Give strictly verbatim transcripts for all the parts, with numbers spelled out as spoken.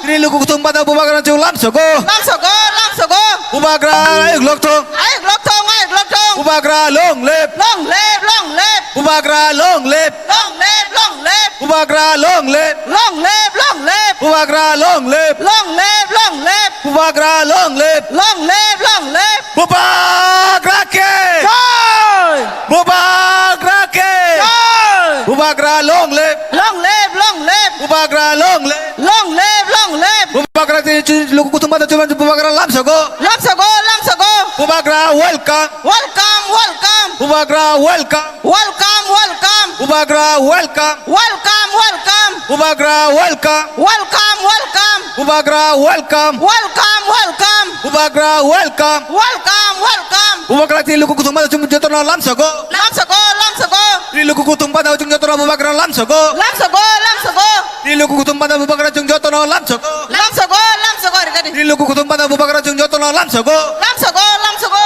Ni luku kutung pada bubagra chuk lamsogo. Lamsogo, lamsogo. Bubagra ayuk lokthong. Ayuk lokthong, ayuk lokthong. Bubagra long live. Long live, long live. Bubagra long live. Long live, long live. Bubagra long live. Long live, long live. Bubagra long live. Long live, long live. Bubagra long live. Long live, long live. Bubagra ke. Jai. Bubagra ke. Jai. Bubagra long live. Long live, long live. Bubagra long live. Long live, long live. Bubagra ti chu luku kutung pada chulan bubagra lamsogo. Lamsogo, lamsogo. Bubagra welcome. Welcome, welcome. Bubagra welcome. Welcome, welcome. Bubagra welcome. Welcome, welcome. Bubagra welcome. Welcome, welcome. Bubagra welcome. Welcome, welcome. Bubagra welcome. Welcome, welcome. Bubagra ti luku kutung pada chung jotono lamsogo. Lamsogo, lamsogo. Ti luku kutung pada chung jotono bubagra lamsogo. Lamsogo, lamsogo. Ti luku kutung pada bubagra chung jotono lamsogo. Lamsogo, lamsogo, rikadi. Ti luku kutung pada bubagra chung jotono lamsogo. Lamsogo, lamsogo.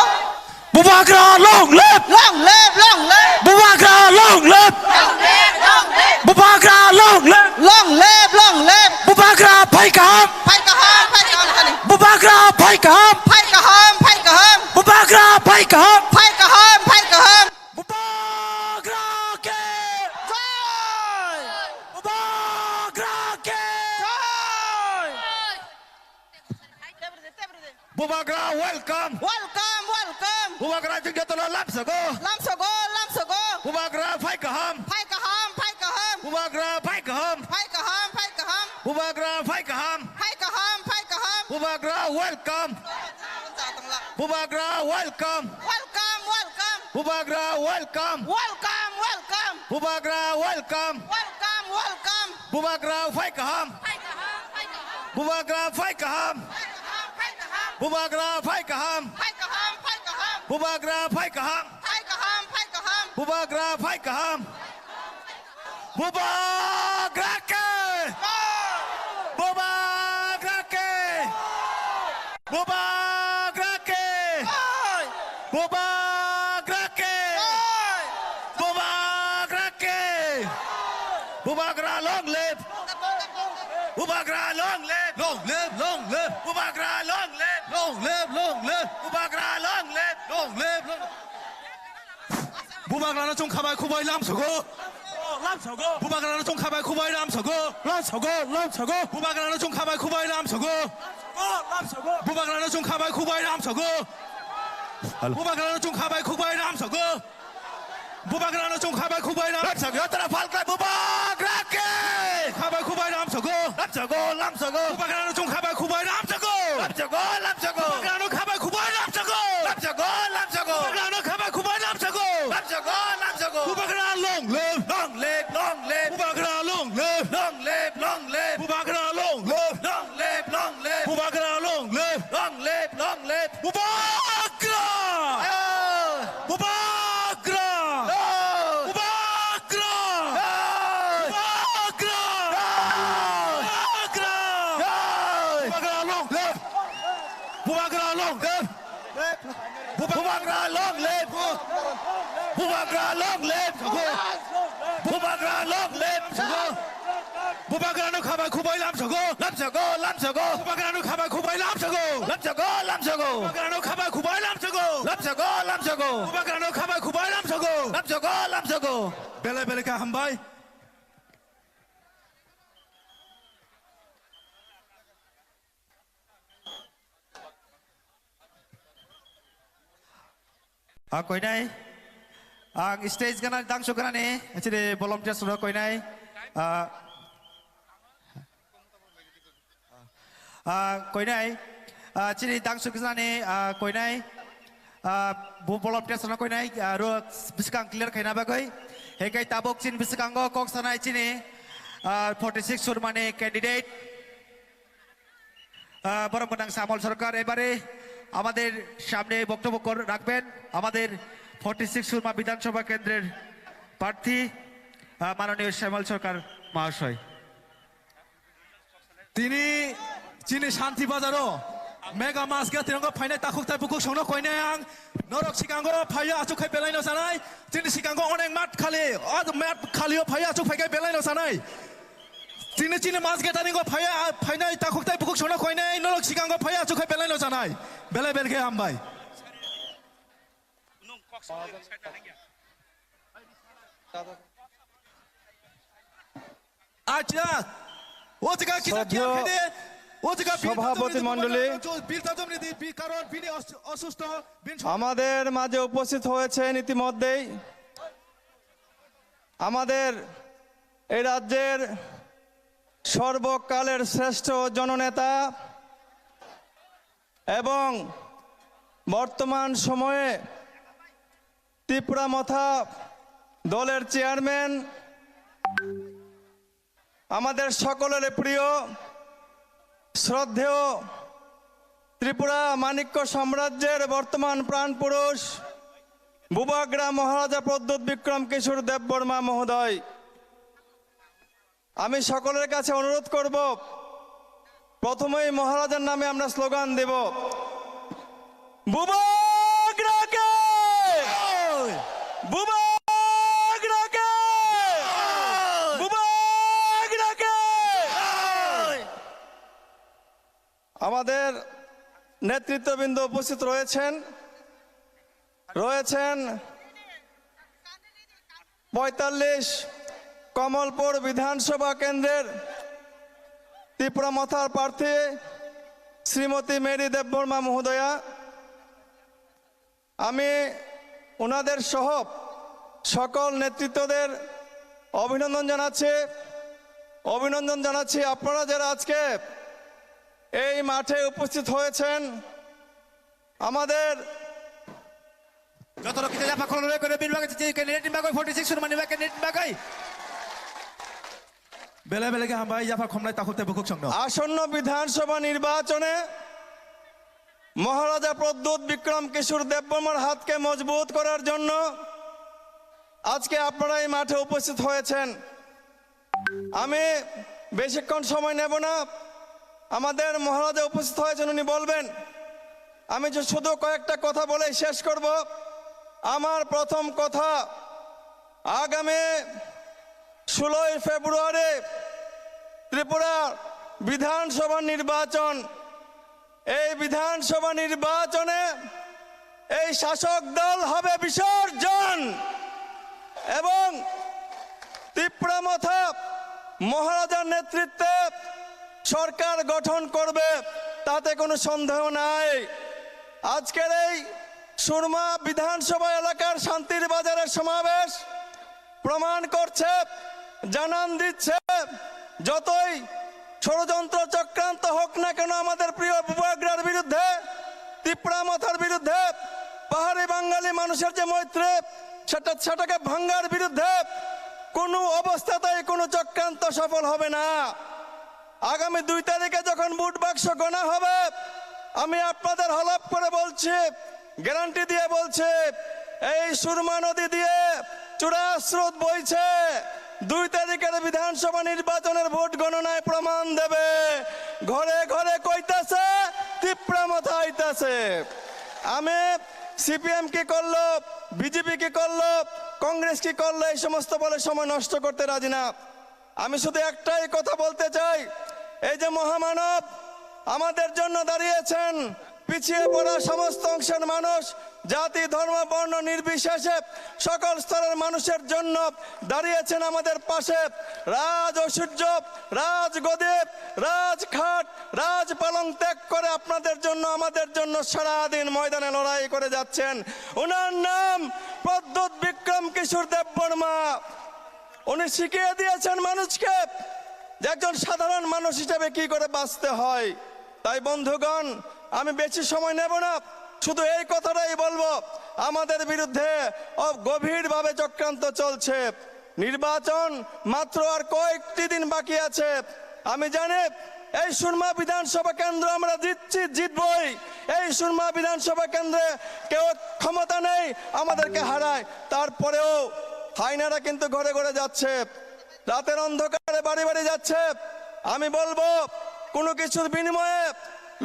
Bubagra long live! Long live, long live! Bubagra long live! Long live, long live! Bubagra long live! Long live, long live! Bubagra phai kaham! Phai kaham, phai kaham, phai kaham. Bubagra phai kaham! Phai kaham, phai kaham. Bubagra phai kaham! Phai kaham, phai kaham. Bubagra ke! Jai! Bubagra ke! Jai! Bubagra welcome. Welcome, welcome. Bubagra chung jotono lamsogo. Lamsogo, lamsogo. Bubagra phai kaham. Phai kaham, phai kaham. Bubagra phai kaham. Phai kaham, phai kaham. Bubagra phai kaham. Phai kaham, phai kaham. Bubagra welcome. Bubagra welcome. Welcome, welcome. Bubagra welcome. Welcome, welcome. Bubagra welcome. Welcome, welcome. Bubagra phai kaham. Phai kaham, phai kaham. Bubagra phai kaham. Phai kaham, phai kaham. Bubagra phai kaham. Phai kaham, phai kaham. Bubagra phai kaham. Phai kaham, phai kaham. Bubagra phai kaham. Bubagra ke. Bubagra ke. Bubagra ke. Bubagra ke. Bubagra ke. Bubagra long live. Bubagra long live. Long live, long live. Bubagra long live. Long live, long live. Bubagra long live. Long live, long live. Bubagrano chwng khabai khubai lamsogo. Lamsogo. Bubagrano chwng khabai khubai lamsogo. Lamsogo, lamsogo. Bubagrano chwng khabai khubai lamsogo. Lamsogo, lamsogo. Bubagrano chwng khabai khubai lamsogo. Hello. Bubagrano chwng khabai khubai lamsogo. Bubagrano chwng khabai khubai lamsogo. Lamsogo, tara phalkrai bubagra ke. Khabai khubai lamsogo. Lamsogo, lamsogo. Bubagrano chwng khabai khubai lamsogo. Lamsogo, lamsogo. Bubagrano khabai khubai lamsogo. Lamsogo, lamsogo. Bubagrano khabai khubai lamsogo. Lamsogo, lamsogo. Bubagra long live. Long live, long live. Bubagra long live. Long live, long live. Bubagra long live. Long live, long live. Bubagra long live. Long live, long live. Bubagra! Jai! Bubagra! Jai! Bubagra! Jai! Bubagra! Jai! Bubagra! Jai! Bubagra long live! Bubagra long live! Bubagra long live! Bubagra long live! Bubagra long live! Bubagrano khabai khubai lamsogo. Lamsogo, lamsogo. Bubagrano khabai khubai lamsogo. Lamsogo, lamsogo. Bubagrano khabai khubai lamsogo. Lamsogo, lamsogo. Bubagrano khabai khubai lamsogo. Lamsogo, lamsogo. Belai belai kha hambai. Ah, koinai. Ang stage gana dangso gana ni, actually volunteers rok koinai. Ah, ah, koinai. Ah, chini dangso gana ni, ah, koinai. Ah, bo volunteers rok koinai, ah, ro bwskang clear khaina bagwi. Hekai tabuk chini bwskango kok sanai chini, ah, forty six surmani candidate. আহ, বরং প্রধান শ্যামল সরকার এবারে আমাদের সামনে বক্তব্য কর-, রাখবেন আমাদের forty six Surma বিধানসভা কেন্দ্রের প্রার্থী, আহ, মাননীয় শ্যামল সরকার মহাশয়। Tini chini Shanti Bazaro mega mas ga tiranggo phainai takhuk tai bukhuk songno koinai ang norok sikango phaiya achuk khai belai no sanai, chini sikango onek mat khali, o mat khali o phaiya achuk phaikai belai no sanai. Chini chini mas geta ningo phaiya, a, phainai takhuk tai Belai belai khe hambai. Acha, o jaga kisa শ্রদ্ধেয় খেয়াল khe de, o jaga সভাপতি মণ্ডলী, বিল তাজম নি di, bi-, কারণ bini অস-, অসুস্থ, bin আমাদের মাঝে উপস্থিত হয়েছেন ইতিমধ্যেই আমাদের এই রাজ্যের সর্বকালের শ্রেষ্ঠ জননেতা এবং বর্তমান সময়ে ত্রিপুরা মথা দলের চেয়ারম্যান, আমাদের সকলের প্রিয় শ্রদ্ধেয় ত্রিপুরা মাণিক্য সাম্রাজ্যের বর্তমান প্রাণপুরুষ বুবাগ্রা মহারাজা প্রদ্যুৎ বিক্রম কিশোর দেববর্মা মহোদয়, আমি সকলের কাছে অনুরোধ করব, প্রথমেই মহারাজার নামে আমরা স্লোগান দেব, "বুবাগ্রাকে! বুবাগ্রাকে! বুবাগ্রাকে!" আমাদের নেতৃত্ববৃন্দ উপস্থিত রয়েছেন, রয়েছেন পঁয়তাল্লিশ কমলপুর বিধানসভা কেন্দ্রের ত্রিপুরা মথার প্রার্থী শ্রীমতী মেরি দেববর্মা মহোদয়া। আমি ওনাদের সহ সকল নেতৃত্বদের অভিনন্দন জানাচ্ছি, অভিনন্দন জানাচ্ছি আপনারা যারা আজকে এই মাঠে উপস্থিত হয়েছেন। Amader. Joto rok kita yapha khulumlai kore, bini bagwi, candidate ni bagwi, forty six Surmani bagwi, candidate ni bagwi. Belai belai khe hambai, yapha khumlai takhuk tei bukhuk songno. আসন্ন বিধানসভা নির্বাচনে মহারাজা প্রদ্যুৎ বিক্রম কিশোর দেববর্মার হাতকে মজবুত করার জন্য আজকে আপনারা এই মাঠে উপস্থিত হয়েছেন। আমি বেশিক্ষণ সময় নেব না, আমাদের মহারাজা উপস্থিত হয়েছেন, উনি বলবেন। আমি যে শুধু কয়েকটা কথা বলে শেষ করব। আমার প্রথম কথা, আগামী ষোলোই ফেব্রুয়ারি ত্রিপুরা বিধানসভা নির্বাচন, এই বিধানসভা নির্বাচনে এই শাসক দল হবে বিসর্জন এবং তিপ্রা মথা মহারাজার নেতৃত্বে সরকার গঠন করবে, তাতে কোনো সন্দেহ নাই। আজকের এই সুরমা বিধানসভা এলাকার শান্তির বাজারের সমাবেশ প্রমাণ করছে, জানান দিচ্ছে, যতই ষড়যন্ত্র চক্রান্ত হোক না কেন আমাদের প্রিয় বুবাগ্রার বিরুদ্ধে, তিপ্রা মথার বিরুদ্ধে, পাহাড়ি বাঙালি মানুষের যে মৈত্রী, সেটা, সেটাকে ভাঙ্গার বিরুদ্ধে কোনো অবস্থাতেই কোনো চক্রান্ত সফল হবে না। আগামী দুই তারিখে যখন ভোট বাক্স গণা হবে, আমি আপনাদের হলফ করে বলছি, গ্যারান্টি দিয়ে বলছি, এই সুরমা নদী দিয়ে চূড়া স্রোত বইছে। দুই তারিখের বিধানসভা নির্বাচনের ভোট গণনায় প্রমাণ দেবে। ঘরে ঘরে কইতাছে, তিপ্রা মথা আইতাছে। আমি সিপিএম কি করলো, বিজেপি কি করলো, কংগ্রেস কি করলো, এই সমস্ত বলে সময় নষ্ট করতে রাজি না। আমি শুধু একটাই কথা বলতে চাই, এই যে মহামানব আমাদের জন্য দাঁড়িয়েছেন, পিছিয়ে পড়া সমস্ত অংশের মানুষ, জাতি, ধর্ম, বর্ণ নির্বিশেষে সকল স্তরের মানুষের জন্য দাঁড়িয়েছেন আমাদের পাশে। রাজ ঐশ্বর্য, রাজ গদি, রাজ খাট, রাজ পালং ত্যাগ করে আপনাদের জন্য, আমাদের জন্য সারাদিন ময়দানে লড়াই করে যাচ্ছেন। ওনার নাম প্রদ্যুৎ বিক্রম কিশোর দেববর্মা। উনি শিখিয়ে দিয়েছেন মানুষকে যে একজন সাধারণ মানুষ হিসেবে কি করে বাঁচতে হয়। তাই বন্ধুগণ, আমি বেশি সময় নেব না, শুধু এই কথাটাই বলবো, আমাদের বিরুদ্ধে অ-, গভীরভাবে চক্রান্ত চলছে। নির্বাচন মাত্র আর কয়েকটি দিন বাকি আছে। আমি জানি এই সুরমা বিধানসভা কেন্দ্র আমরা জিতছি, জিতবই। এই সুরমা বিধানসভা কেন্দ্রে কেউ ক্ষমতা নেই আমাদেরকে হারায়, তারপরেও হায়নারা কিন্তু ঘরে ঘরে যাচ্ছে, রাতের অন্ধকারে বাড়ি বাড়ি যাচ্ছে। আমি বলবো, কোনো কিছুর বিনিময়ে,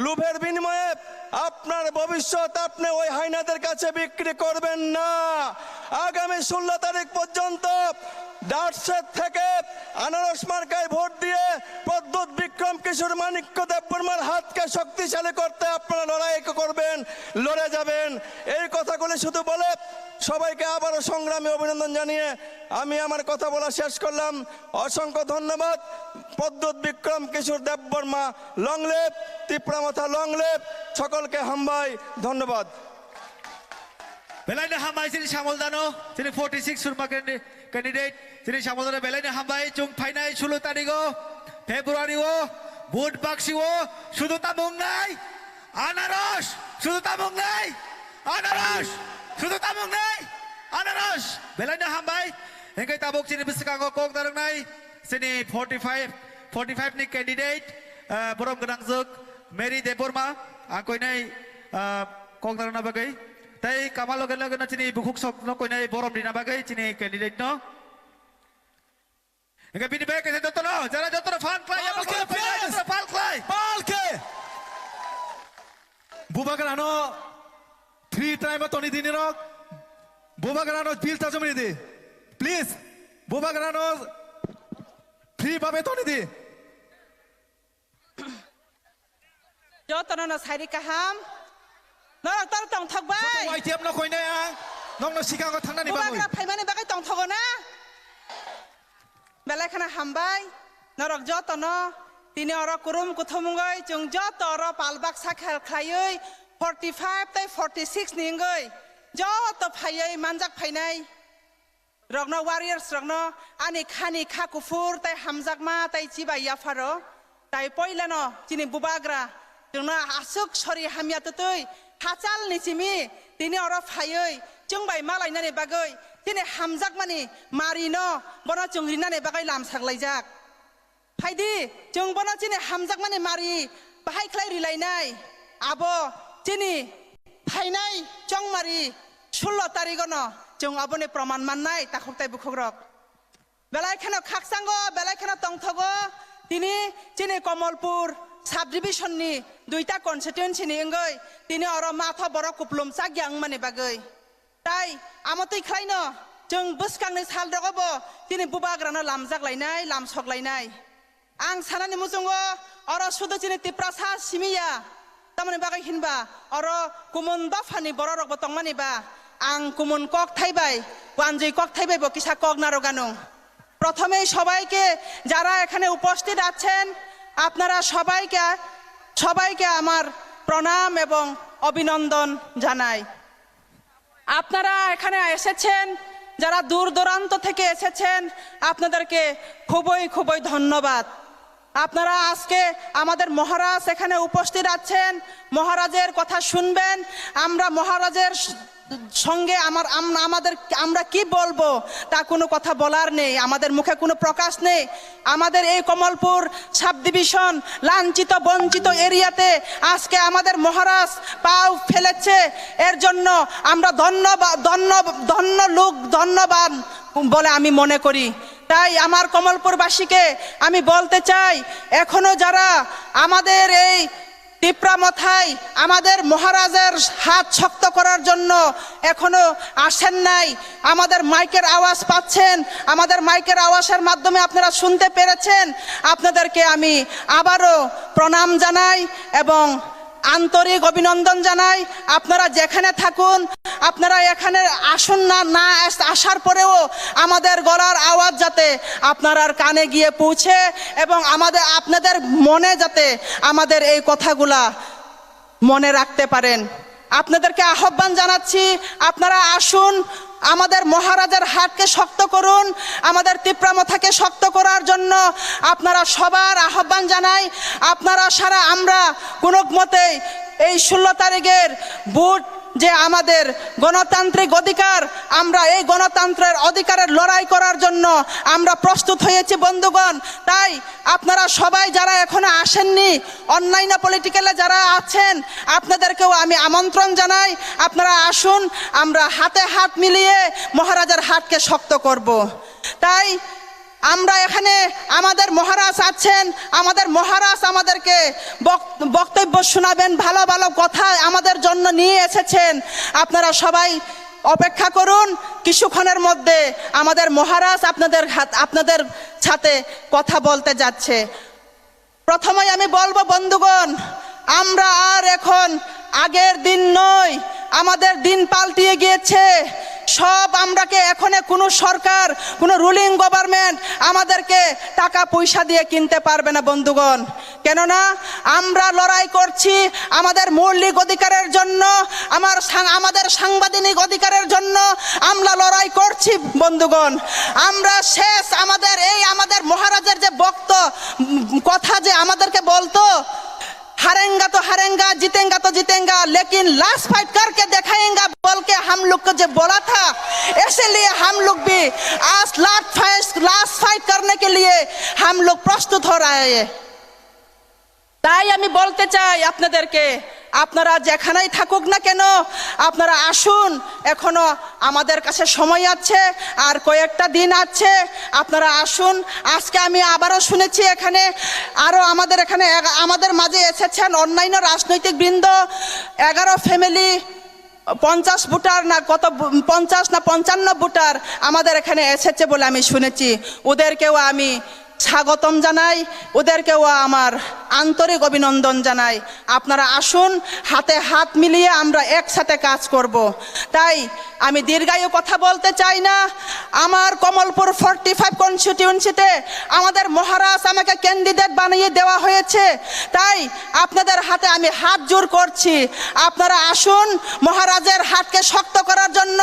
লোভের বিনিময়ে আপনার ভবিষ্যৎ আপনি ওই হায়নাদের কাছে বিক্রি করবেন না। আগামী ষোলো তারিখ পর্যন্ত ডার্সের থেকে আনারস মার্কায় ভোট দিয়ে প্রদ্যুৎ বিক্রম কিশোর মাণিক্য দেববর্মার হাতকে শক্তিশালী করতে আপনারা লড়াই করবেন, লড়ে যাবেন। এই কথাগুলি শুধু বলে সবাইকে আবারও সংগ্রামী অভিনন্দন জানিয়ে আমি আমার কথা বলা শেষ করলাম। অসংখ্য ধন্যবাদ। প্রদ্যুৎ বিক্রম কিশোর দেববর্মা, লং লিভ! তিপ্রা মথা, লং লিভ! সকলকে হামবাই, ধন্যবাদ। Belai no hambai chini Samol Dano, chini forty six surma candi-, candidate, chini Samol Dano belai no hambai, chwng phainai sulo tarigo February o, vote baksi o, sudu tamung nai, anaros, sudu tamung nai, anaros, sudu tamung nai, anaros, belai no hambai, hingke tabuk chini bwskango kok narwknai, chini forty five, forty five ni candidate, ah, borom gwnangjwk Mary Debbarma, ang koinai, ah, kok narwkna bagwi. Tei kama loge loge no chini bukhuk sok no koinai borom rina bagwi chini candidate no. Hingke bini bagwi kaisa jotono, jara jotono phan khlai, Pal khe, jotono phan khlai, please. Jotono phan khlai. Pal khe. Bubagra no free time o toni di nirok. Bubagra no bill ta jomri di. Please. Bubagra no free babe toni di. Jotono no sari kaham. Norok tor tongthok bai. Joto Y T F no koinai ang. Nokno sikango thangnani bagwi. Bubagra phaimani bagwi tongthogo na? Belai khana hambai. Norok jotono tini oro kurum kuthum wngwi chwng joto oro pal baksa khel khlaiwi forty five tei forty six ni wngwi joto phaiwi manjak phainai. Rokno, warriors rokno ani khani kha kuphur tei hamjakma tei chibai yapharo. Tai poilano chini bubagra chwngno aswk sori hamya twtwi hachal ni simi tini oro phaiwi chwng bai malainani bagwi chini hamjakmani mari no bono chwng rinani bagwi lam saklaijak. Phaidi, chwng bono chini hamjakmani mari bahai khlai rilainai. Abo chini phainai chongmari sullo tarigono chwng aboni proman mannai, takhuk tei bukhukrok. Belai kheno khakchango, belai kheno tongthogo, tini chini Komolpur subdivision ni duita constituency ni wngwi tini oro matha borok kuplum chakya wngmani bagwi. Tai amo twi khlaino chwng bwskangni sal rogo bo chini bubagrano lamjak lainai, lamsok lainai. Ang sanani muchungo oro sudu chini Tiprasa simi ya, tamoni bagwi hinba oro kumun dophani bororok bo tongmani ba ang kumun kokthai bai, wanjwi kokthai bai bo kisa kok narwk anw. প্রথমেই সবাইকে, যারা এখানে উপস্থিত আছেন, আপনারা সবাইকে, সবাইকে আমার প্রণাম এবং অভিনন্দন জানাই। আপনারা এখানে এসেছেন, যারা দূর দূরান্ত থেকে এসেছেন, আপনাদেরকে খুবই, খুবই ধন্যবাদ। আপনারা আজকে আমাদের মহারাজ এখানে উপস্থিত আছেন, মহারাজের কথা শুনবেন। আমরা মহারাজের স-, সঙ্গে আমার, আম-, আমাদের, আমরা কি বলবো, তা কোনো কথা বলার নেই, আমাদের মুখে কোনো প্রকাশ নেই। আমাদের এই কমলপুর সাব ডিভিশন লাঞ্ছিত বঞ্চিত এরিয়াতে আজকে আমাদের মহারাজ পাও ফেলেছে, এর জন্য আমরা ধন্যবাদ, ধন্য, ধন্য লোক, ধন্যবাদ বলে আমি মনে করি। তাই আমার কমলপুরবাসীকে আমি বলতে চাই, এখনো যারা আমাদের এই তিপ্রা মথায় আমাদের মহারাজের হাত শক্ত করার জন্য এখনো আসেন নাই, আমাদের মাইকের আওয়াজ পাচ্ছেন, আমাদের মাইকের আওয়াজের মাধ্যমে আপনারা শুনতে পেরেছেন, আপনাদেরকে আমি আবারও প্রণাম জানাই এবং আন্তরিক অভিনন্দন জানাই। আপনারা যেখানে থাকুন, আপনারা এখানে আসুন না, না আস-, আসার পরেও আমাদের গলার আওয়াজ যাতে আপনারার কানে গিয়ে পৌঁছে এবং আমাদের, আপনাদের মনে যাতে আমাদের এই কথাগুলা মনে রাখতে পারেন। আপনাদেরকে আহ্বান জানাচ্ছি, আপনারা আসুন, আমাদের মহারাজার হাতকে শক্ত করুন, আমাদের তিপ্রা মথাকে শক্ত করার জন্য আপনারা সবার আহ্বান জানাই। আপনারা সারা, আমরা কোনো মতেই এই ষোলো তারিখের ভোট যে আমাদের গণতান্ত্রিক অধিকার, আমরা এই গণতন্ত্রের অধিকারের লড়াই করার জন্য আমরা প্রস্তুত হয়েছি বন্ধুগণ। তাই আপনারা সবাই যারা এখনো আসেননি, অন্যান্য পলিটিক্যালে যারা আছেন, আপনাদেরকেও আমি আমন্ত্রণ জানাই, আপনারা আসুন, আমরা হাতে হাত মিলিয়ে মহারাজার হাতকে শক্ত করব। তাই আমরা এখানে আমাদের মহারাজ আছেন, আমাদের মহারাজ আমাদেরকে বক-, বক্তব্য শোনাবেন, ভালো ভালো কথা আমাদের জন্য নিয়ে এসেছেন। আপনারা সবাই অপেক্ষা করুন, কিছুক্ষণের মধ্যে আমাদের মহারাজ আপনাদের হাত, আপনাদের সাথে কথা বলতে যাচ্ছে। প্রথমেই আমি বলবো বন্ধুগণ, আমরা আর এখন আগের দিন নই, আমাদের দিন পাল্টিয়ে গিয়েছে। সব আমরাকে এখনে কোনো সরকার, কোনো রুলিং গভর্নমেন্ট আমাদেরকে টাকা পয়সা দিয়ে কিনতে পারবে না বন্ধুগণ। কেননা আমরা লড়াই করছি আমাদের মৌলিক অধিকারের জন্য, আমার সাং-, আমাদের সাংবিধানিক অধিকারের জন্য আমরা লড়াই করছি বন্ধুগণ। আমরা শেষ, আমাদের এই আমাদের মহারাজের যে বক্ত উম, কথা যে আমাদেরকে বলতো, हारेगा तो हारेगा, जीतेगा तो जीतेगा, लेकिन लास्ट फाइट करके दिखाएगा बोल के हम लोग को जो बोला था, इसीलिए हम लोग भी आज लास्ट फाइट, लास्ट फाइट करने के लिए हम लोग प्रस्तुत हो रहे हैं। তাই আমি বলতে চাই আপনাদেরকে, আপনারা যেখানেই থাকুক না কেন, আপনারা আসুন। এখনো আমাদের কাছে সময় আছে, আর কয়েকটা দিন আছে, আপনারা আসুন। আজকে আমি আবারও শুনেছি এখানে আরও আমাদের এখানে এক- আমাদের মাঝে এসেছেন অন্যান্য রাজনৈতিক বৃন্দ, এগারো ফ্যামিলি, পঞ্চাশ ভোটার না কত ভো- পঞ্চাশ না পঞ্চান্ন ভোটার আমাদের এখানে এসেছে বলে আমি শুনেছি। ওদেরকেও আমি স্বাগতম জানাই, ওদেরকেও আমার আন্তরিক অভিনন্দন জানাই। আপনারা আসুন, হাতে হাত মিলিয়ে আমরা একসাথে কাজ করব। তাই আমি দীর্ঘায়ু কথা বলতে চাই না। আমার কমলপুর ফর্টি ফাইভ কনস্টিটিউয়েন্সিতে আমাদের মহারাজ আমাকে ক্যান্ডিডেট বানিয়ে দেওয়া হয়েছে, তাই আপনাদের হাতে আমি হাত জোড় করছি। আপনারা আসুন, মহারাজের হাতকে শক্ত করার জন্য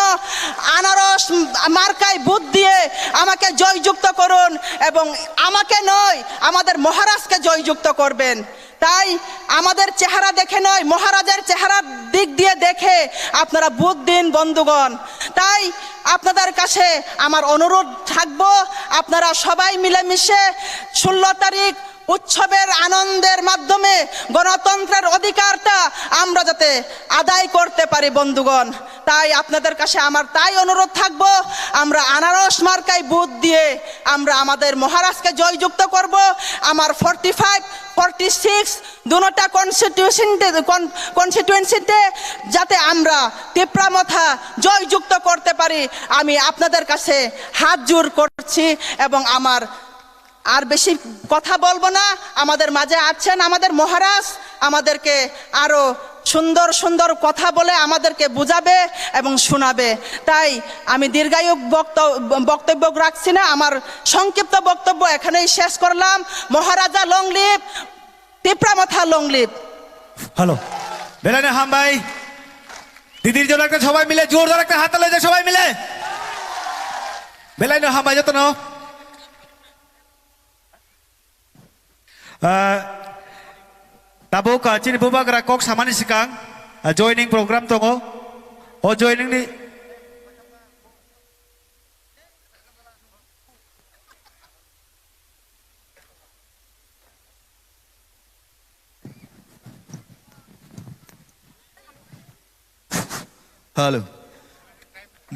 আনারস মার্কায় ভোট দিয়ে আমাকে জয়যুক্ত করুন, এবং আমাকে নয়, আমাদের মহারাজকে জয়যুক্ত করবেন। তাই আমাদের চেহারা দেখে নয়, মহারাজের চেহারার দিক দিয়ে দেখে আপনারা ভোট দিন বন্ধুগণ। তাই আপনাদের কাছে আমার অনুরোধ থাকবো, আপনারা সবাই মিলেমিশে ষোলো তারিখ উৎসবের আনন্দের মাধ্যমে গণতন্ত্রের অধিকারটা আমরা যাতে আদায় করতে পারি বন্ধুগণ। তাই আপনাদের কাছে আমার তাই অনুরোধ থাকবো, আমরা আনারস মার্কায় ভোট দিয়ে আমরা আমাদের মহারাজকে জয়যুক্ত করব। আমার ফর্টি ফাইভ, ফর্টি সিক্স দুটা কনস্টিটিউশনতে, কন-, কনস্টিটুয়েন্সিতে যাতে আমরা তিপ্রা মথা জয়যুক্ত করতে পারি, আমি আপনাদের কাছে হাত জোড় করছি এবং আমার আর বেশি কথা বলবো না। আমাদের মাঝে আছেন আমাদের মহারাজ, আমাদেরকে আরো সুন্দর সুন্দর কথা বলে আমাদেরকে বুঝাবে এবং শোনাবে। তাই আমি দীর্ঘায়ু বক্ত-, বক্তব্য রাখছি না, আমার সংক্ষিপ্ত বক্তব্য এখানেই শেষ করলাম। মহারাজা লং লিভ, তিপ্রা মথা লং লিভ। হ্যালো, বেলানে হামবাই, দিদির জন্য একটা সবাই মিলে জোরদার একটা হাত তালি দেয় সবাই মিলে। বেলানে হামবাই যত না। Ah, tabuk, ah, chini bubagra kok samani sikang, ah, joining program tongo. O joining ni Hello.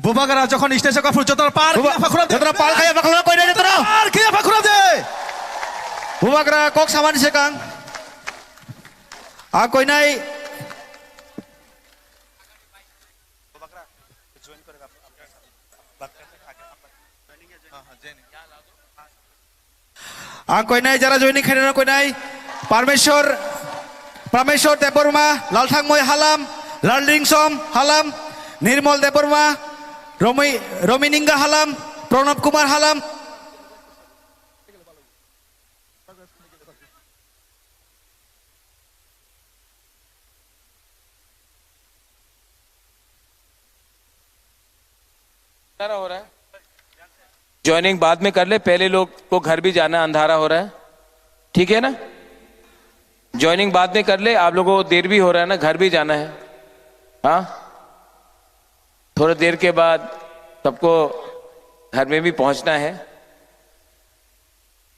Bubagra jokhon stage o kaphuru jotono par Buba-, khiya phakhurab de. Jotono par khiya phakhurab koi de jotono. Par khiya phakhurab de. Bubagra kok samani sekang. A koinai. Ang koinai jara joining khainai koinai Parmeshwar, Parmeshwar Debbarma, Lalthangmoi Halam, Lalringsom Halam, Nirmal Debbarma, Romi, Romininga Halam, Pranab Kumar Halam. हो रहा है। ज्वाइनिंग बाद में कर ले, पहले लोग को घर भी जाना है, अंधारा हो रहा है, ठीक है ना? ज्वाइनिंग बाद में कर ले, आप लोगों को देर भी हो रहा है ना, घर भी जाना है। हाँ, थोड़ा देर के बाद सबको घर में भी पहुंचना है।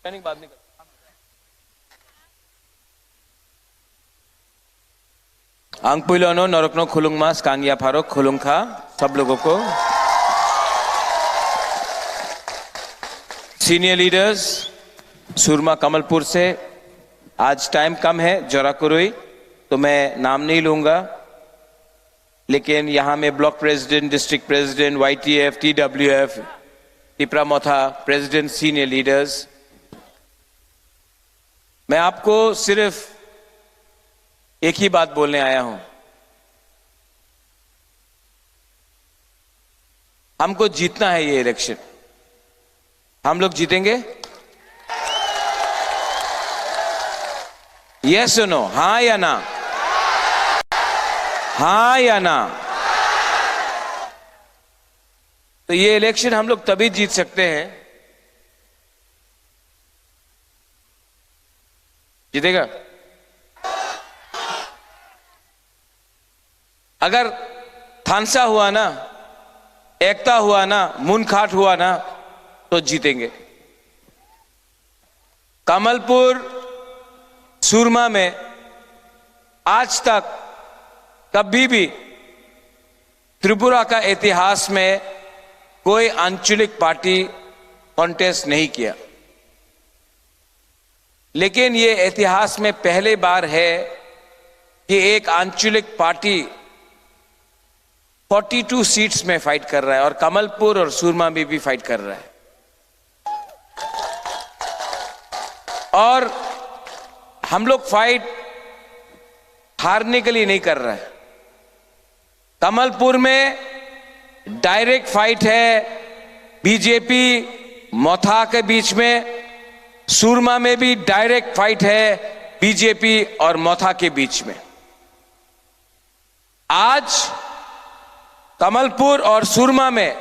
ज्वाइनिंग बाद में कर। Ang puilono norokno khulungma, skang yapharo khulungkha, sab logo ko. Senior leaders, Surma Kamalpur se, aaj time kam hai, jora kurui, to main naam nahi lunga. लेकिन यहाँ में block president, district president, YTF, TWF, Tipra Motha president, senior leaders, मैं आपको सिर्फ एक ही बात बोलने आया हूं। हमको जीतना है ये इलेक्शन। हम लोग जीतेंगे? यस और नो, हाँ या ना? हाँ या ना? तो ये इलेक्शन हम लोग तभी जीत सकते हैं, जीतेगा। अगर थानसा हुआ ना, एकता हुआ ना, मुनखाट हुआ ना, तो जीतेंगे। कमलपुर सुरमा में आज तक कभी भी त्रिपुरा का इतिहास में कोई आंचलिक पार्टी कॉन्टेस्ट नहीं किया। लेकिन ये इतिहास में पहली बार है कि एक आंचलिक पार्टी बयालीस सीट्स में फाइट कर रहा है और कमलपुर और सूरमा में भी फाइट कर रहा है। और हम लोग फाइट हारने के लिए नहीं कर रहे हैं। कमलपुर में डायरेक्ट फाइट है बीजेपी मोथा के बीच में, सूरमा में भी डायरेक्ट फाइट है बीजेपी और मोथा के बीच में। आज कमलपुर और सूरमा में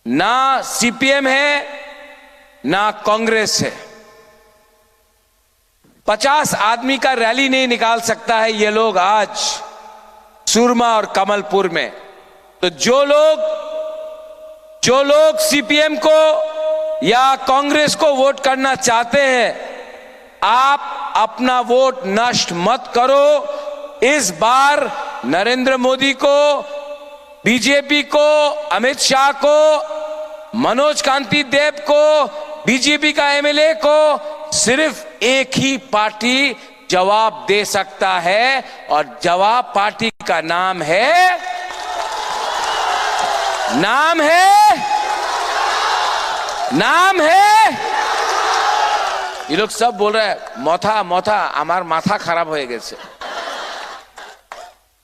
ना सीपीएम है, ना कांग्रेस है। पचास आदमी का रैली नहीं निकाल सकता है ये लोग आज सूरमा और कमलपुर में। तो जो लोग, जो लोग सीपीएम को या कांग्रेस को वोट करना चाहते हैं, आप अपना वोट नष्ट मत करो। इस बार नरेंद्र मोदी को, बीजेपी को, अमित शाह को, मनोज कांति देव को, बीजेपी का एमएलए को सिर्फ एक ही पार्टी जवाब दे सकता है, और जवाब पार्टी का नाम है, नाम है, नाम है। ये लोग सब बोल रहे हैं, "मोथा, मोथा, हमार माथा खराब हो गए।"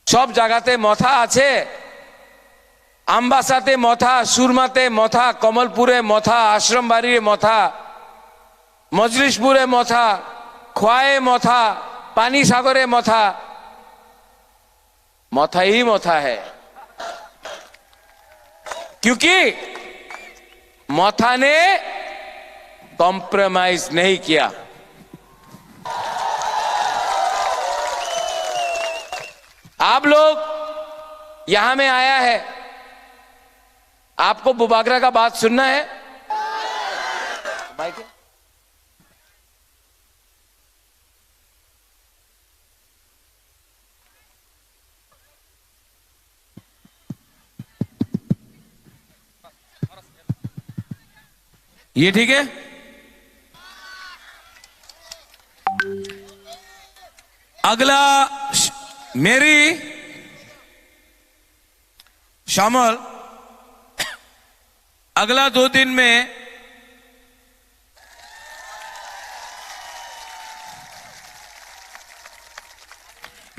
सब जगहते मोथा आछे, अम्बासाते मोथा, सूरमाते मोथा, कमलपुरे मोथा, आश्रमबाड़ीरे मोथा, मजलिसपुरे मोथा, खोवाए मोथा, पानीसागरे मोथा। मोथा ही मोथा है, क्योंकि मोथा ने कॉम्प्रोमाइज नहीं किया। आप लोग यहां में आया है, आपको बुबागरा का बात सुनना है? माइक है? ये ठीक है। अगला श-, मेरी शामिल, अगला दो दिन में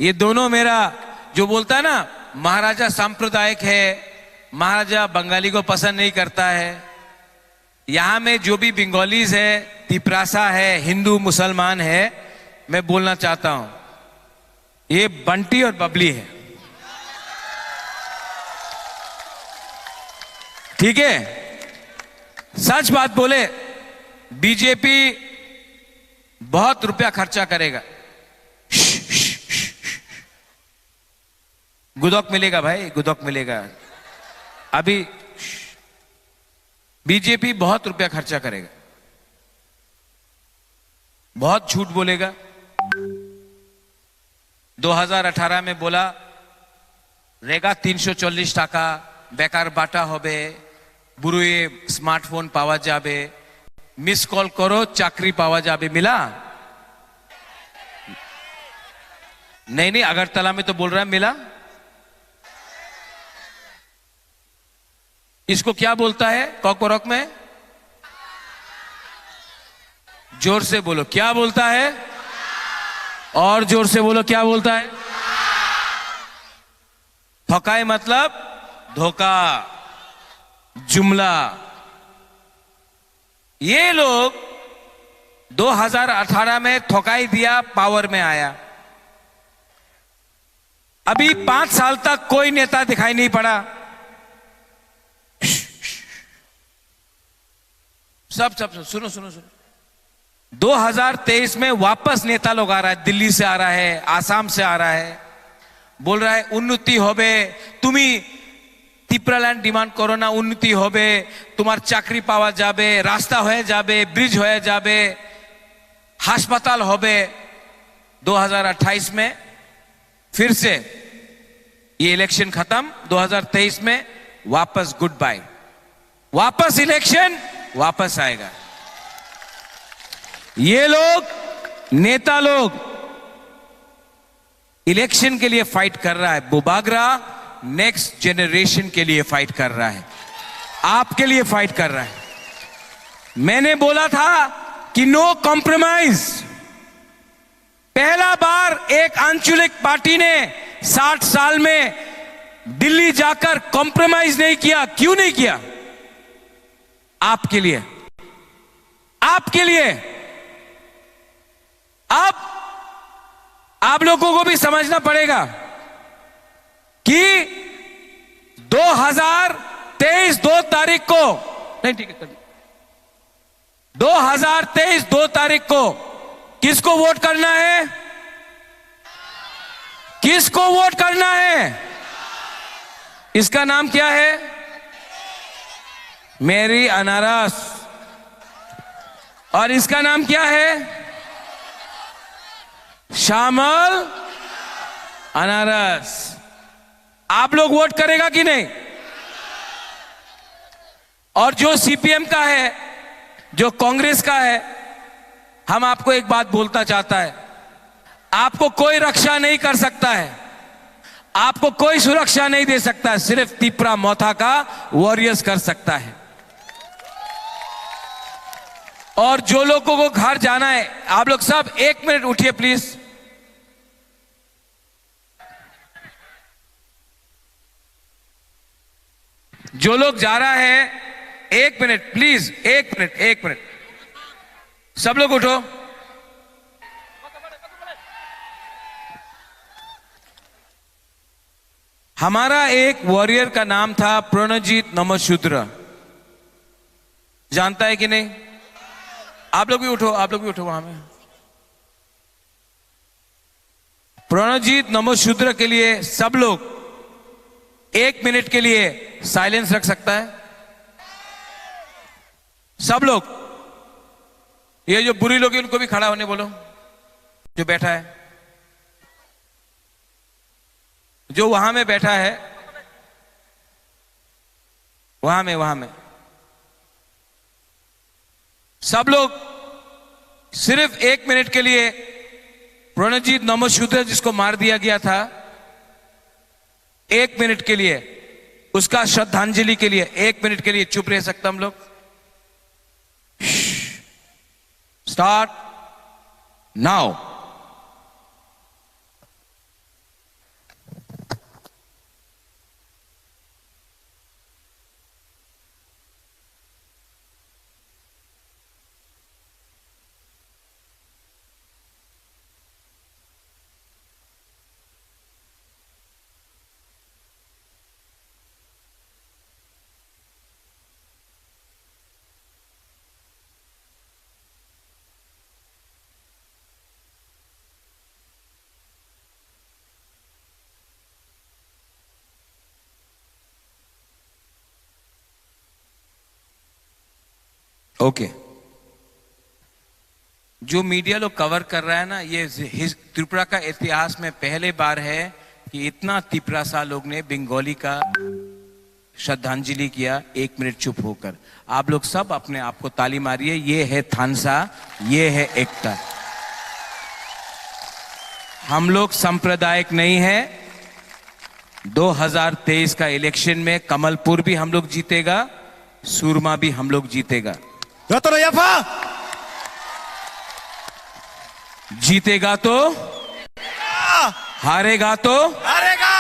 ये दोनों मेरा जो बोलता है ना, महाराजा सांप्रदायिक है, महाराजा बंगाली को पसंद नहीं करता है। यहाँ में जो भी बंगालीज है, तिपरासा है, हिंदू मुसलमान है, मैं बोलना चाहता हूँ, ये बंटी और बबली है। ठीक है, सच बात बोले, बीजेपी बहुत रुपया खर्चा करेगा। गुदक मिलेगा भाई, गुदक मिलेगा। अभी बीजेपी बहुत रुपया खर्चा करेगा, बहुत झूठ बोलेगा। दो हज़ार अठारह में बोला, रेगा तीन सौ चालीस टाका, बेकार बाटा होबे, बुरुए स्मार्टफोन पावा जाबे, मिस कॉल करो, चाकरी पावा जाबे। मिला? नहीं, नहीं, अगरतला में तो बोल रहा है मेला। इसको क्या बोलता है कॉकबरक में? जोर से बोलो, क्या बोलता है? और जोर से बोलो, क्या बोलता है? थकाई मतलब धोखा, जुमला। ये लोग दो हज़ार अठारह में थकाई दिया, पावर में आया। अभी पांच साल तक कोई नेता दिखाई नहीं पड़ा। सब, सब, सब, सुनो, सुनो, सुनो। दो हज़ार तेईस में वापस नेता लोग आ रहा है, दिल्ली से आ रहा है, आसाम से आ रहा है, बोल रहा है, "उन्नति होबे, तुमी तिप्रालैंड डिमांड करो ना, उन्नति होबे, तुम्हार चाकरी पावा जाबे, रास्ता होए जाबे, ब्रिज होए जाबे, हास्पताल होबे।" दो हज़ार अट्ठाईस में फिर से ये इलेक्शन खत्म, दो हज़ार तेईस में वापस गुड बाय, वापस इलेक्शन, वापस आएगा। ये लोग, नेता लोग इलेक्शन के लिए फाइट कर रहा है, बुबागरा नेक्स्ट जनरेशन के लिए फाइट कर रहा है, आपके लिए फाइट कर रहा है। मैंने बोला था कि नो कॉम्प्रोमाइज। पहला बार एक आंचलिक पार्टी ने साठ साल में दिल्ली जाकर कॉम्प्रोमाइज नहीं किया। क्यों नहीं किया? आपके लिए, आपके लिए। अब आप लोगों को भी समझना पड़ेगा कि दो हज़ार तेईस दो तारीख को, नहीं, ठीक है, कर दो हज़ार तेईस दो तारीख को किसको वोट करना है? किसको वोट करना है? इसका नाम क्या है? मेरी अनारस। और इसका नाम क्या है? श्यामल अनारस। आप लोग वोट करेगा कि नहीं? और जो सीपीएम का है, जो कांग्रेस का है, हम आपको एक बात बोलना चाहता है, आपको कोई रक्षा नहीं कर सकता है, आपको कोई सुरक्षा नहीं दे सकता है, सिर्फ तिप्रा मोथा का वॉरियर्स कर सकता है। और जो लोगों को घर जाना है, आप लोग सब एक मिनट उठिए प्लीज। जो लोग जा रहा है, एक मिनट प्लीज, एक मिनट, एक मिनट, सब लोग उठो। हमारा एक वॉरियर का नाम था प्रणजीत नमशूद्र, जानता है कि नहीं? आप लोग भी उठो, आप लोग भी उठो वहां में। प्रणजीत नमशूद्र के लिए सब लोग एक मिनट के लिए साइलेंस रख सकता है? सब लोग, ये जो बुरी लोग हैं, उनको भी खड़ा होने बोलो, जो बैठा है, जो वहां में बैठा है, वहां में, वहां में। सब लोग सिर्फ एक मिनट के लिए प्रणजीत नमशूद्र जिसको मार दिया गया था, एक मिनट के लिए उसका श्रद्धांजलि के लिए एक मिनट के लिए चुप रह सकता हम लोग? Start now. ओके। जो मीडिया लोग कवर कर रहा है ना, ये हिस-, त्रिपुरा का इतिहास में पहले बार है कि इतना तिपरासा लोग ने बंगाली का श्रद्धांजलि किया, एक मिनट चुप होकर। आप लोग सब अपने आप को ताली मारिए। ये है थानसा, ये है एकता। हम लोग सांप्रदायिक नहीं है। दो हज़ार तेईस का इलेक्शन में कमलपुर भी हम लोग जीतेगा, सूरमा भी हम लोग जीतेगा। Jotono yapha. जीतेगा तो, हारेगा तो, हारेगा।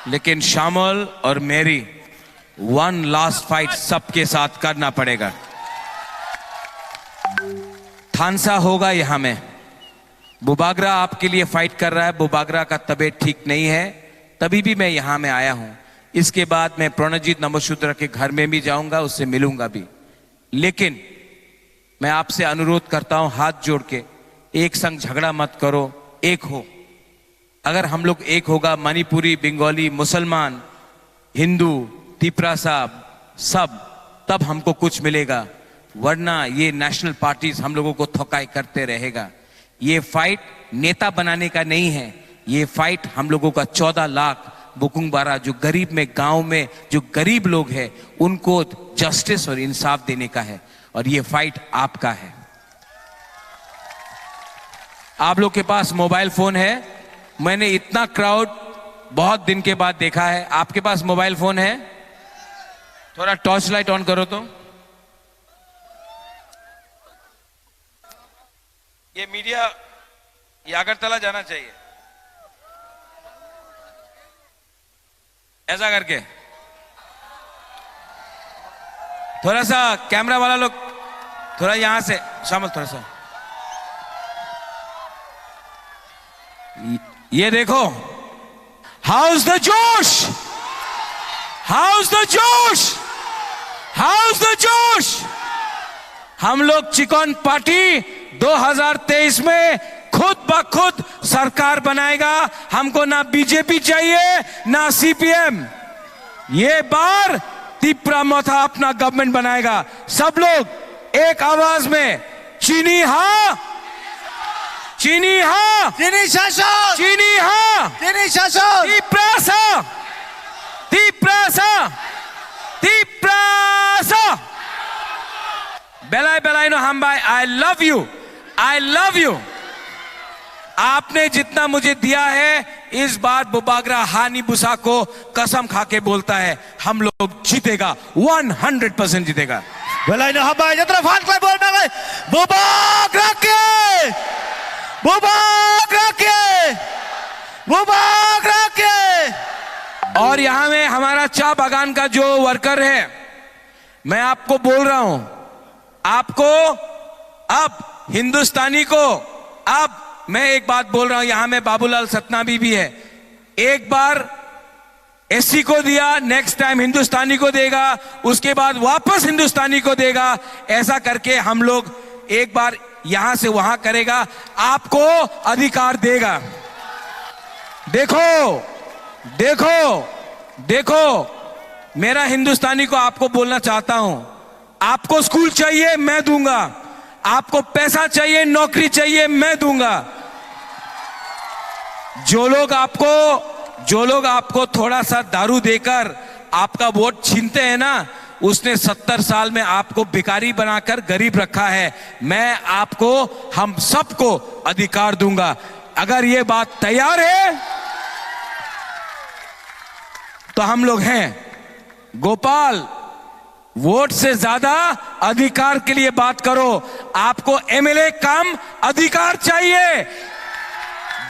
लेकिन श्यामल और मेरी वन लास्ट फाइट सबके साथ करना पड़ेगा। थानसा होगा यहाँ में। बुबागरा आपके लिए फाइट कर रहा है, बुबागरा का तबीयत ठीक नहीं है, तभी भी मैं यहाँ में आया हूँ। इसके बाद मैं प्रणजीत नमोशूद्र के घर में भी जाऊंगा, उससे मिलूंगा भी। लेकिन मैं आपसे अनुरोध करता हूं, हाथ जोड़ के, एक संग झगड़ा मत करो, एक हो। अगर हम लोग एक होगा, मणिपुरी, बंगाली, मुसलमान, हिंदू, तिपरासा, सब, तब हमको कुछ मिलेगा, वरना ये नेशनल पार्टीज हम लोगों को थकाई करते रहेगा। ये फाइट नेता बनाने का नहीं है, ये फाइट हम लोगों का चौदह लाख बुकुंगबारा, जो गरीब में, गांव में जो गरीब लोग हैं, उनको जस्टिस और इंसाफ देने का है। और ये फाइट आपका है। आप लोग के पास मोबाइल फोन है, मैंने इतना क्राउड बहुत दिन के बाद देखा है। आपके पास मोबाइल फोन है, थोड़ा टॉर्च लाइट ऑन करो तो। ये मीडिया, ये अगरतला जाना चाहिए। ऐसा करके थोड़ा सा कैमरा वाला लोग, थोड़ा यहाँ से, श्यामल, थोड़ा सा। ये देखो, हाउस द जोश, हाउस द जोश, हाउस द जोश। हम लोग चिकन पार्टी दो हज़ार तेईस में खुद ब खुद सरकार बनाएगा। हमको ना बीजेपी चाहिए, ना सीपीएम। ये बार तिपरा मोथा अपना गवर्नमेंट बनाएगा। सब लोग एक आवाज में, चिनी हा, चिनी हा, Chini Shasok! चिनी हा, Chini Shasok! तिपरा सा, तिपरा सा, तिपरा सा। Belai belai no hambai, I love you, I love you। आपने जितना मुझे दिया है, इस बार बुबागरा हानि बुसा को कसम खा के बोलता है, हम लोग जीतेगा, वन हंड्रेड परसेंट जीतेगा। Belai no hambai, jatra fan khlai bol belai, Bubagra ke! Bubagra ke! Bubagra ke! और यहाँ में हमारा चा बागान का जो वर्कर है, मैं आपको बोल रहा हूं, आपको अब हिंदुस्तानी को, अब मैं एक बात बोल रहा हूं, यहां में बाबूलाल सतनामी भी है, एक बार एससी को दिया, नेक्स्ट टाइम हिंदुस्तानी को देगा, उसके बाद वापस हिंदुस्तानी को देगा। ऐसा करके हम लोग एक बार यहां से वहां करेगा, आपको अधिकार देगा। देखो, देखो, देखो, मेरा हिंदुस्तानी को आपको बोलना चाहता हूं, आपको स्कूल चाहिए, मैं दूंगा। आपको पैसा चाहिए, नौकरी चाहिए, मैं दूंगा। जो लोग आपको, जो लोग आपको थोड़ा सा दारू देकर आपका वोट छीनते हैं ना, उसने सत्तर साल में आपको भिखारी बनाकर गरीब रखा है। मैं आपको, हम सबको अधिकार दूंगा। अगर ये बात तैयार है, तो हम लोग हैं। गोपाल, वोट से ज्यादा अधिकार के लिए बात करो। आपको एमएलए कम, अधिकार चाहिए।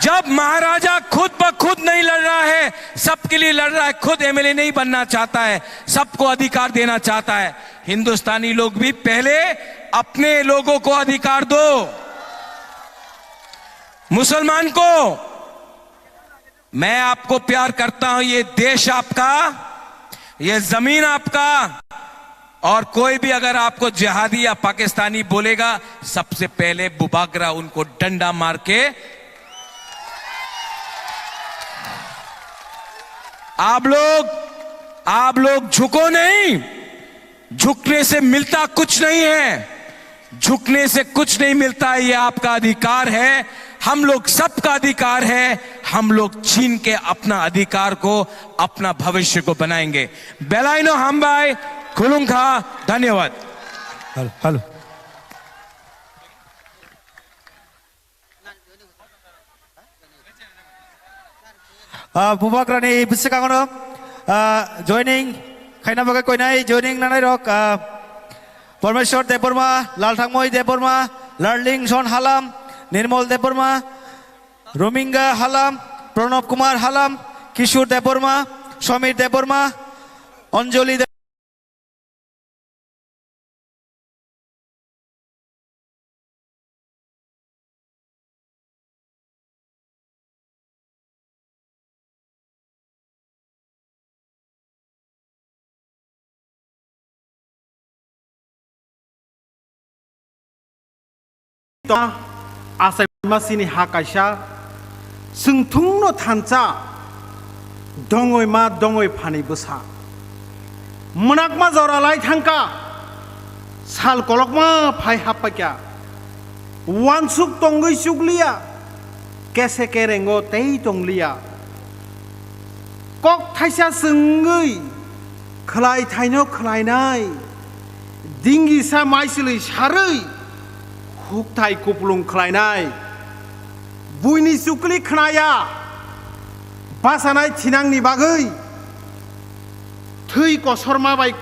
जब महाराजा खुद ब खुद नहीं लड़ रहा है, सबके लिए लड़ रहा है, खुद एमएलए नहीं बनना चाहता है, सबको अधिकार देना चाहता है। हिंदुस्तानी लोग भी पहले अपने लोगों को अधिकार दो। मुसलमान को, मैं आपको प्यार करता हूं, ये देश आपका, ये जमीन आपका, और कोई भी अगर आपको जिहादी या पाकिस्तानी बोलेगा, सबसे पहले बुबागरा उनको डंडा मार के, आप लोग, आप लोग झुको नहीं, झुकने से मिलता कुछ नहीं है, झुकने से कुछ नहीं मिलता है, ये आपका अधिकार है, हम लोग सबका अधिकार है। हम लोग छीन के अपना अधिकार को, अपना भविष्य को बनाएंगे। Belai no hambai, khulumkha, dhanyawad। Hello, hello. Ah, bubagrani bwswkango no, ah, joining khaina bagwi koinai joining nanai rok, ah, Parmeshwar Debbarma, Lalthangmoi Debbarma, Larlingson Halam, Nirmol Debbarma, Rominga Halam, Pranab Kumar Halam, Kishore Debbarma, Samir Debbarma, Anjali Deb- Achaima chini ha kaisa, chwng thungno thansa, dongoi ma dongoi phani bwsa. Mwnakma jora lai thangkha, sal kolokma phai happaikha. Uansuk tongwi chukliya, kese kerengo tei tongliya. Kok thaisa chwngwi khwlai thaino khwlainai, dingisa maichwlwi sarwi hukthai kupulung khwlainai. Buini chukli khnaya, bachanai thinangni bagwi thwi kosorma bai,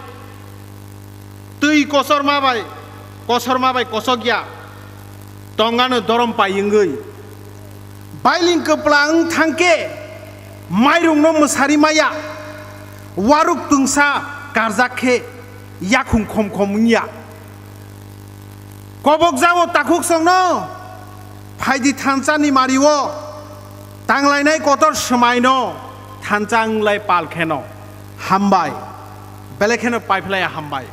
twi kosorma bai, kosorma bai kosokya tongano dorom pai wngwi. Bailing kwpla wng thangkhe mairungno mwsari maya, waruk twngsa karjak khe yakhung khom khom wngya. Kobok jao takhuk songno, phaidi thansa ni mario, tanglainai kotor swmaino thansa wnglai pal kheno. Hambai, belai kheno paiphlaiya hambai.